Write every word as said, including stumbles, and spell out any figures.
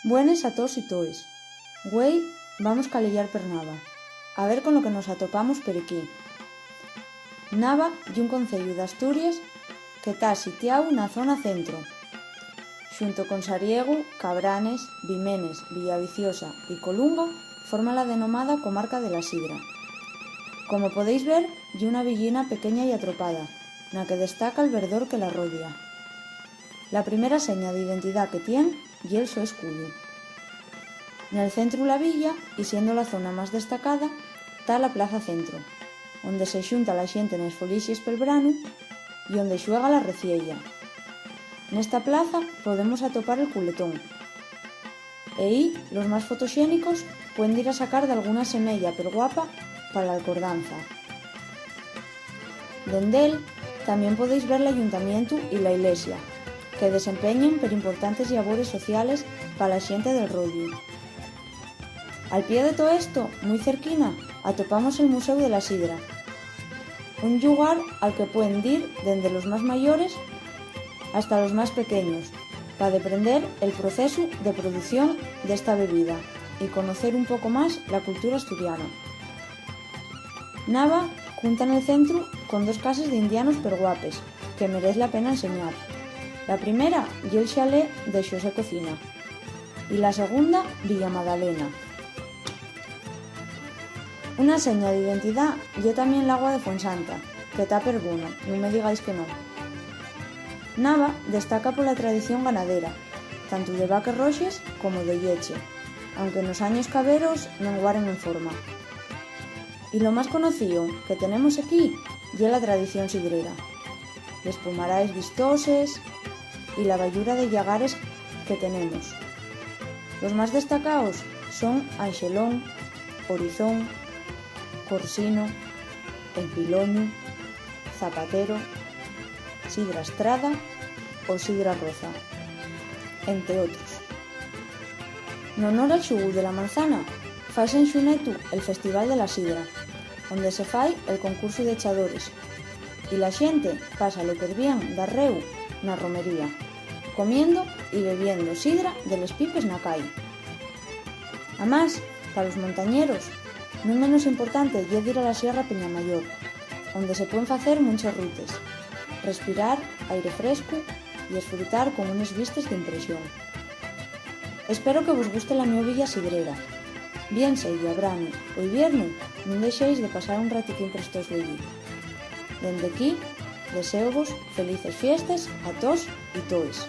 Buenes a toos y toes. Güei vamos caleyar per Nava, a ver con lo que nos atopamos per equí. Nava ye un conceyu d'Asturies que ta sitiáu na zona centro. Xunto con Sariegu, Cabranes, Vimenes, Villaviciosa y Colunga, forma la denomada comarca de la Sidra. Como podéis ver, ye una villina pequeña y atropada, na que destaca'l verdor que la rodia. La primera seña d'identidá que tien ye'l so escuyu. Nel centru la villa, y siendo la zona más destacada, ta la Plaza Centro, onde se xunta la xente nes folixies pel branu y onde xuega la reciella. Nesta plaza podemos atopar el culetón. Ehí, los más fotoxénicos puen dir a sacar dalguna semeya perguapa pa l'alcordanza. Dende él tamién podéis ver l'ayuntamientu y la ilesia, que desempeñen per importantes llabores sociales pa la xente del rodiu. Al pie de too esto, mui cerquina, atopamos el Muséu de la Sidra, un llugar al que puen dir dende los más mayores hasta los más pequeños, pa deprender el procesu de producción d'esta bebida y conocer un poco más la cultura asturiana. Nava cunta nel centru con dos cases d'indianos perguapes que merez la pena enseñar. La primera ye'l xalé de Xosé Cocina y la segunda, Villa Madalena. Una seña d'identidá ye tamién l'agua de Fuensanta, que ta per bona, nun me digáis que non. Nava destaca pola tradición ganadera, tantu de vaques roxes como de lleche, aunque nos años caberos menguaren en forma. Y lo más conocío que tenemos equí ye la tradición sidrera, les pumaraes vistoses y la bayura de llagares que tenemos. Los más destacaos son Anxelón, Horizón, Corsino, El Piloñu, Zapatero, Sidra Estrada o Sidra Roza, ente otros. N'honor al xugu de la manzana, faise en xunetu el Festival de la Sidra, onde se fai el concursu d'echadores, y la xente pásalo perbién darréu na romería, comiendo y bebiendo sidra de les pipes na cai. Amás, pa los montañeros, nun menos importante ye dir a la Sierra Peñamayor, onde se puen facer munches rutes, respirar aire frescu y esfrutar con unes vistes d'impresión. Espero que vos guste la mio villa sidrera. Bien seya branu o iviernu, nun dexéis de pasar un ratiquín prestosu ellí. Dende equí, deséovos felices fiestes a toos y toes.